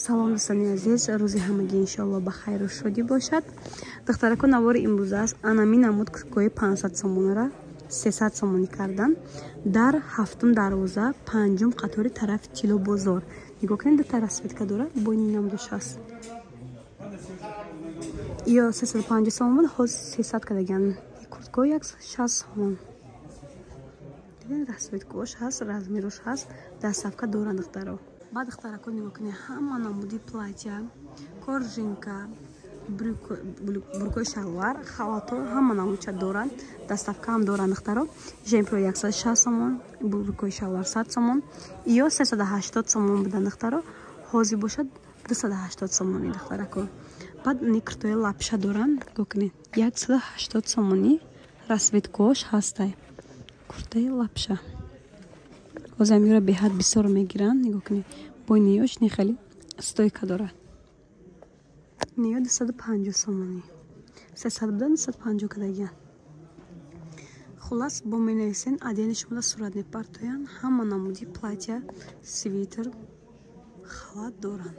Салом, дӯстони азиз, рӯзи ҳамагӣ иншоалло ба хайру шодӣ бошад. Духтарако, навори имрӯза аст. Анами намуд курткои 500 сомонара 300 сомонӣ кардан дар ҳафтум дарвоза, панҷум қатори, тарафи Тило бозор. Нигоҳ кунед, дута расцветка дорад, бо ин намудаш ҳаст. Ё 350 сомон буд, ҳоз 300 кардаган. Курткои 160 сомон. Расцветкаош ҳаст, размерош ҳаст, доставка доранд, духтаро. Баъд, духтарако, нигоҳ кунед, ҳама намуди платья, кожанка, брюкои шалвар, халато, ҳама намудча доранд, доставкаам доранд, духтаро. Жемпро 160 сомон, брюкои шалвар 100 сомон. Ё 380 сомон будан, духтаро, ҳозир бошад 280 сомонӣ, духтарако. Баъд куртои лапша доранд, нигоҳ кунед, 180 сомонӣ, расцветкаош ҳастай. Куртаи лапша ҳозир амира беҳад бисёр мегиранд. Нигоҳ кунед, бо ниёш не, хеле стойка дорад. Ниё 250 сомонӣ, 300 будан, 250 кардагиян. Хуллас, бо менависен, отдельно шумода сурат мепартоянд. Ҳама намуди платья, свитер, халат доранд.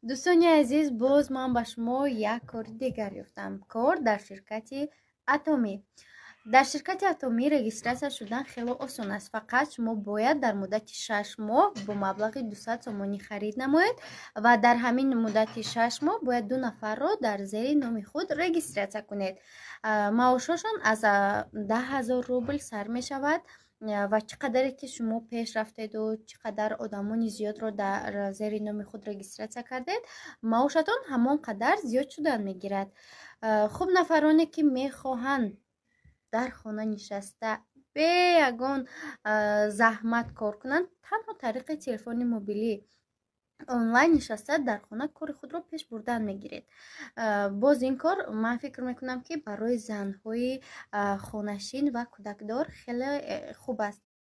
Дӯстони азиз, боз ман ба шумо як кори дигар ёфтам. Кор дар ширкати Атомӣ. Дар ширкати Атомӣ регистрация шудан хело осон аст. Фақат шумо бояд дар муддати 6 моҳ бо маблағи 200 сомонӣ харид намоед ва дар ҳамин муддати 6 моҳ бояд ду нафарро дар зери номи худ регистрация кунед. Маошошон аз 10 000 рубл сар мешавад ва чӣ қадаре ки шумо пеш рафтеду чӣ қадар одамони зиёдро дар зери номи худ регистрация кардед, маошатон ҳамон қадар зиёд шудан мегирад. Хуб, нафароне ки мехоҳанд дар хона нишаста, бе ягон заҳмат кор кунанд, танҳо тариқи телефони мобилӣ онлайн нишаста, дар хона кори худро пеш бурдан мегиред. Боз ин кор, ман фикр мекунам, ки барои занҳои хонашин ва кӯдакдор хеле хуб аст.